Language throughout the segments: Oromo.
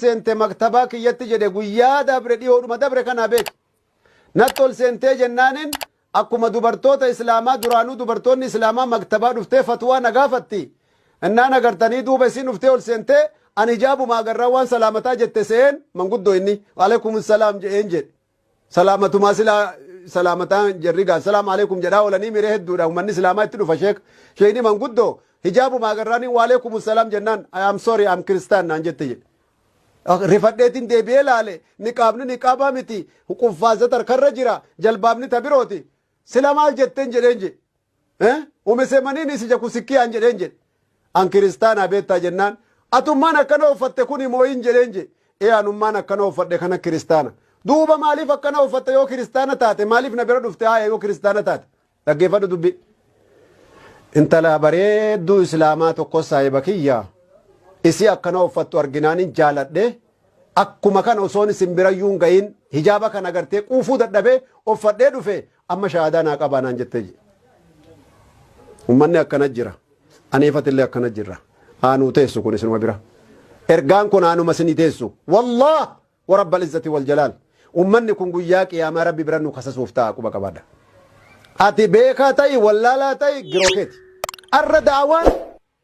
Seente maktabaa kiyyatti jedhe, guyyaa dabre, dhiyoodhuma dabre kanaa beek. Natti ol seentee jennaanin, akkuma dubartoota islaamaa duraanuu dubartoonni islaamaa maktabaa dhuftee fatwaa na gaafatti. Innaan agartanii duuba isiin dhuftee ol seentee, ani hijaabuma agarraa waan salaamataa jette se'een manguddoo, inni alaikum salaam jedheen jedhe. Salaamatumaa silaa salaamataa jarri gaa salaam alaikum jedhaa oolanii miree hedduudha, uummanni islaamaa itti dhufa. Sheekni manguddoo hijaabuma agarraanii waalaikum salaam jennaan, "I am sorry, I am Christian," naan jette jedhe. Rifadheetiin deebi'ee laale, niqaabni niqaabaa miti, quffaasa tarkarra jira, jalbaabni tabirooti. Sila maal jetteen jedheen jedhe. Umesemaniin isi jakusikkiyaan jedheen jedhe. An kiristaanaa beektaa jennaan, atummaan akkana uffatte kun mooyin jedheen jedhe. Ee, anummaan akkana uffadhe kana kiristaana. Duuba maaliif akkana uffatte? Yoo kiristaana taate maaliif na bira dhufte? Haaya, yoo kiristaana taate dhaggeeffadhu dubbi. Intala bareedduu islaamaa tokko, saahiba kiyya, isii akkana uffattu arginaanin jaaladhe. Akkuma kana osoon isin birayyuu hin gahin hijaaba kana agartee quufuu dadhabee uffadhee dhufe. Amma shahaadaa naa qabaa naan jettee jedhe. Ummanni akkana jira. Aniifatillee akkana jirra. Haanuu teessu kun isinuma bira. Ergaan kun haanuma isinii teessu. Wallaah wa rabbal izzati wal jalaal. Ummanni kun guyyaa qiyaamaa rabbi bira nu kasasuuf ta'a, quba qabaadha. Ati beekaa ta'i, wallaalaa ta'i, girookeeti. Arra daawaan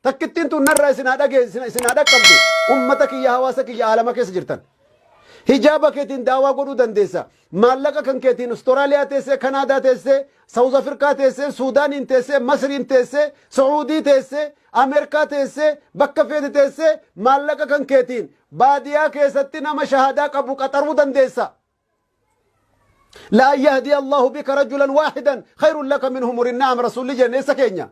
takkittiin tun narraa isin haa dhagee isin haa dhaqqabdu, ummata kiyya, hawaasa kiyya aalama keessa jirtan. Hijaaba keetiin daawaa godhuu dandeessa. Maallaqa kan keetiin Austraaliyaa teessee, Kanaadaa teessee, South Afrikaa teessee, Suudaaniin teessee, Masriin teessee, Sacuudii teessee, Ameerikaa teessee, bakka feete teessee maallaqa kan keetiin baadiyaa keessatti nama shahadaa qabu qaxaruu dandeessa. لأن يهدي الله بك رجلا واحدا خير لك من حمر النعم rasuulli jenne eessa keenya?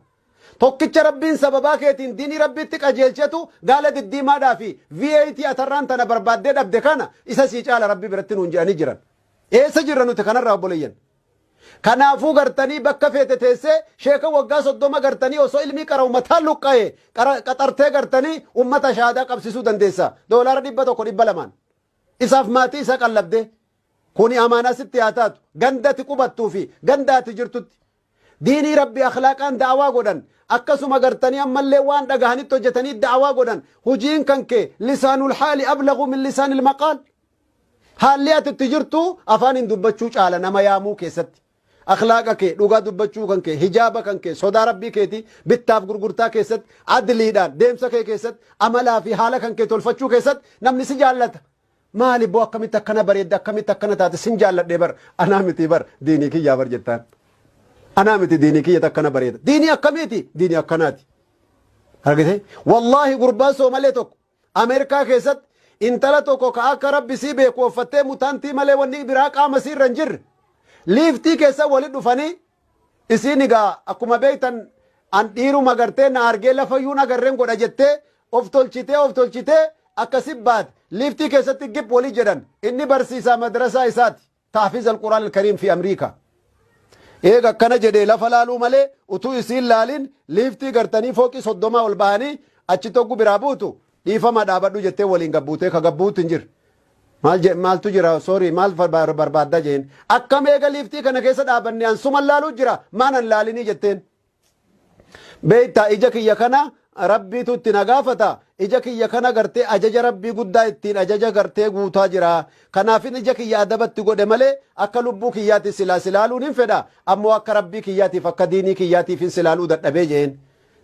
Tokkicha rabbiin sababaa keetiin diinii rabbiitti qajeelchetu gaala diddiimaadhaa fi V8 atarraan tana barbaaddee dhabde kana isa sii caala rabbi biratti nuun jedhanii jiran. Eessa jirra nuti kanarraa, obboleeyyan? Kanaafuu gartanii bakka feete teessee sheeka waggaa 30 gartanii osoo ilmii qara'u mataan luqqa'e qaxartee gartanii ummata shahaadaa qabsiisuu dandeessa. Doolaara 100, 200n. Isaaf maatii isaa qallabdee. Kuni amaanaa sitti haa taatu. Gandati qubattuu fi ganda ati jirtutti. Diinii rabbi akhlaaqaan da'awaa godhan. Akkasuma gartanii ammallee waan dhagahanitti hojjetanii da'awaa godhan. Hujiin kan kee لسان الحال أبلغ من لسان المقال. Haalli ati itti jirtu afaan hin dubbachuu caala nama yaamuu keessatti. Akhlaaqa kee, dhugaa dubbachuu kan kee, hijaaba kan kee, sodaa rabbii keetii, bittaaf gurgurtaa keessatti, adliidhaan deemsa kee keessatti, amalaa fi haala kan kee tolfachuu keessatti namni si jaallata. Maali boo, akkamitti akkana bareedda, akkamitti akkana taate, sin jaalladhee bar, anaa miti bar, diinii kiyyaa bar jettaan. Anaa miti, diinii kiyyata akkana bareeda. Diinii akkamiiti? Diinii akkanaati. Argite? Wallaahi, gurbaan Soomalee tokko Ameerikaa keessatti intala tokko ka akka rabbi sii beeku uffattee, mutaantii malee wanni biraa qaama sii irra hin jirre, liiftii keessa wali dhufanii, isiin egaa akkuma beektan an dhiiruma gartee na argee lafayyuu agarreen godha jettee of tolchitee of tolchitee akkasi baate. Liiftii keessatti gib walii jedhan. Inni barsiisaa madrasaa isaati, تحفيظ القرآن الكريم في أمريكا. Eega akkana jedhee lafa laaluu malee utuu isiin laalin liiftii gartanii fooqii 30 ol bahanii achi tokko biraa buutu, dhiifama, dhaabadhu jettee waliin gabbuutee ka gabbuutu hin jirre. Maal maaltu jira? Sorry, maal barbaadda jeen. Akkam eega liiftii kana keessa dhaabanne an suman laaluu jira, maan an laalinii jetteen. Beektaa, ija kiyya kana rabbiitu itti na gaafata. Ija kiyya kana gartee ajaja rabbii guddaa ittiin ajaja gartee guutaa jira. Kanaafin ija kiyya adabatti godhe malee akka lubbuu kiyyaatti silaa silaaluun hin fedha. Ammoo akka rabbii kiyyaatiif, akka diinii kiyyaatiif hin silaaluu dadhabee jeen.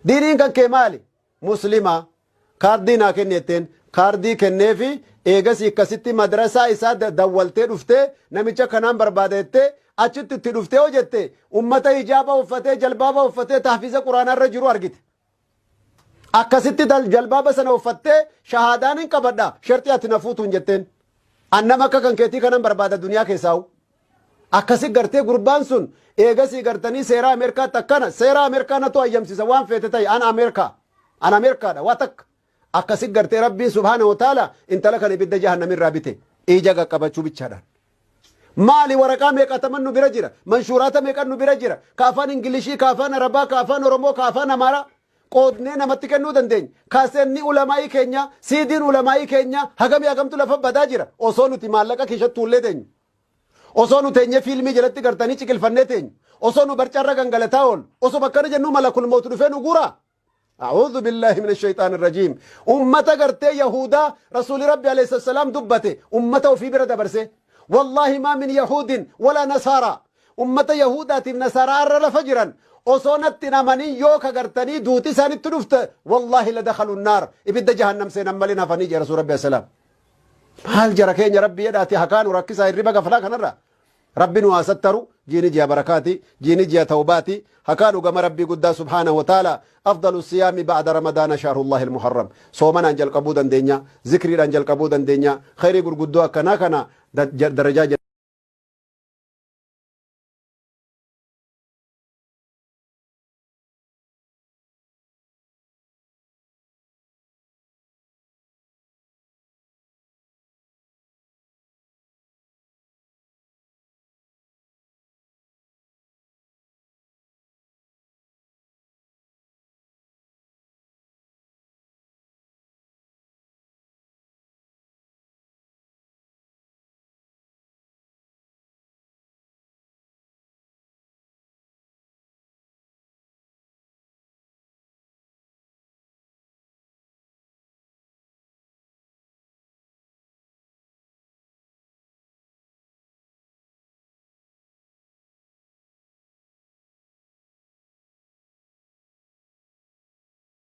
Diiniin kan kee maali? Muslima. Kaardii naa kenni jetteen. Kaardii kenneefi eegasii akkasitti madrasaa isaa dawwaltee dhuftee, namicha kanaan barbaada jettee achitti itti dhuftee hoo jette, ummata hijaaba uffatee, jalbaaba uffatee tahfiiza quraanaa irra jiru argite. Akkasitti jalbaaba sana uffattee, shahaadaan hin qabadha, sharxii ati na fuutuun jetteen. An nama akka kan keetii kanan barbaada duniyaa keessaa'u. Akkasi gartee gurbaan sun eegasii gartanii seera Ameerikaatti akkana, seera Ameerikaa natu ayyamsiisa, waan feete ta'e, an Ameerikaa. An Ameerikaadha waa takka. Akkasi gartee rabbiin سبحانه وتعالى intala kana ibidda jahannamirraa bite ija qaqqabachuu bichaadhaan. Maali, waraqaa meeqataman nu bira jira? Manshuuraata meeqan nu bira jira? Ka afaan Ingilishii, ka afaan Arabaa, ka afaan Oromoo, ka afaan Amaaraa. Qoodnee namatti kennuu dandeenya. Kaaseenni ulamaa'ii keenya, siidiin ulamaa'ii keenya hagamii hagamtu lafa badaa jira. Osoo nuti maallaqa keessatti tuullee teenyu. Osoo nu teenyee fiilmii jalatti gartanii ciqilfannee teenyu. Osoo nu barcarra gangalataa oolu. Osoo bakkana jennu malakul mootu dhufee nu guuraa. أعوذ بالله من الشيطان الرجيم. Ummata gartee yahudaa rasuuli rabbi عليه السلام dubbate ummata ofii bira dabarse. والله ما من يهود ولا نصارى, ummata yahudaatiif nasaaraa irra lafa jiran osoo natti hin amanin yoo ka gartanii duuti isaanitti dhufte, والله لدخلوا النار, ibidda jahannam seenan malin hafanii jee rasuul rabbi salaam. Maal jara keenya, rabbi jedhaati hakaanu rakkisaa hirriba gaflaa kanarra. Rabbi nu haa sattaru. Jiini ji'a barakaati, jiini ji'a tawbaati. Hakaanu gama rabbii guddaa سبحانه وتعالى. أفضل الصيام بعد رمضان شهر الله المحرم. Soomanaan jalqabuu dandeenya, zikriidhaan jalqabuu dandeenya, khayrii gurguddoo akkanaa kana darajaa.